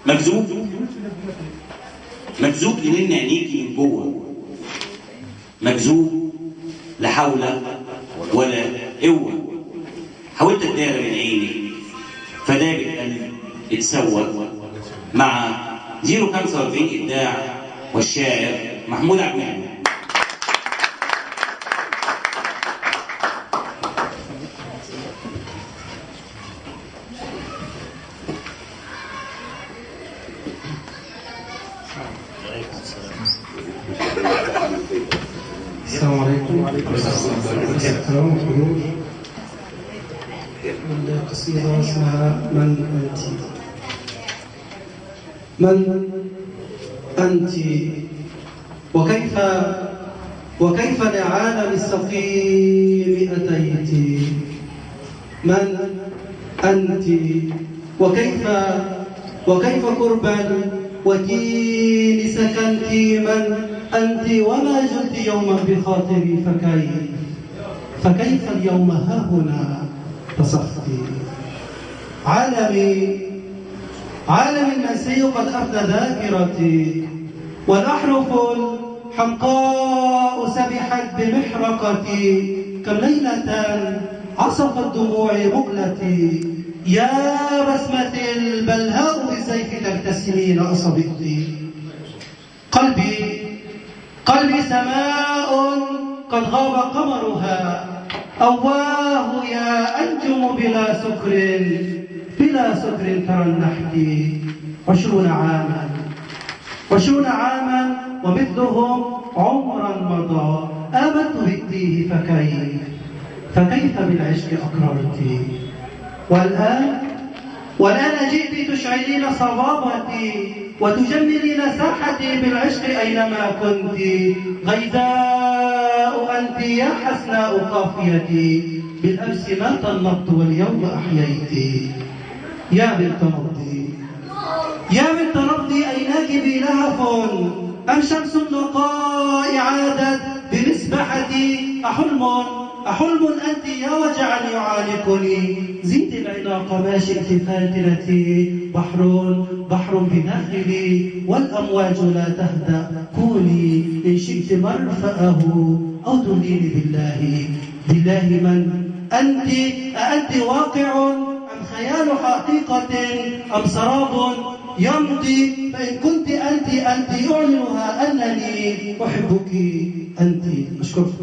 مجذوب، مجذوب لنن عينيكي من جوه، مجذوب لا حول ولا قوة. حاولت اتدارى من عيني فداب القلب اتسوى. مع 045 إبداع والشاعر محمود عبد المنعم. السلام عليكم. وعليكم السلام. القصيدة اسمها من أنت. من أنت وكيف لعالم السقيم أتيت؟ من أنت وكيف قربا وتين سكنت؟ من أنت وما جلت يوما بخاطري، فكيف اليوم هاهنا تصفت؟ عالمي المنسي قد أفنى ذاكرتي، والأحرف الحمقاء سبحت بمحرقتي، كم ليلة عصفت دموعي مقلتي، يا بسمة البلهاء بالسيف تبتسمين أصبتي. قلبي سماء قد غاب قمرها، أواه يا أنجم بلا سكر، بلا سكر ترنحت. 20 عاما، 20 عاما ومثلهم عمرا مضى، آمنت بالتيه فكيف بالعشق أقررت؟ والآن جئت تشعلين صبابتي وتجملين ساحتي بالعشق أينما كنت. غيداء أنت يا حسناء قافيتي، بالأمس ما طلقت واليوم أحييت. يا بنت نبضي، يا بنت نبضي، أيناك بي لهف أم شمس النقاء عادت بمسبحتي؟ أحلم أنت يا وجعا يعانقني، زيد العناق ما شئت فاتنتي. بحر بداخلي والأمواج لا تهدأ، كوني إن شئت مرفأه أو دليني بالله. بالله من أنت؟ أأنت واقع أم خيال حقيقة أم سراب يمضي؟ فإن كنت أنت أعلنها أنني أحبك أنت. أشكرك.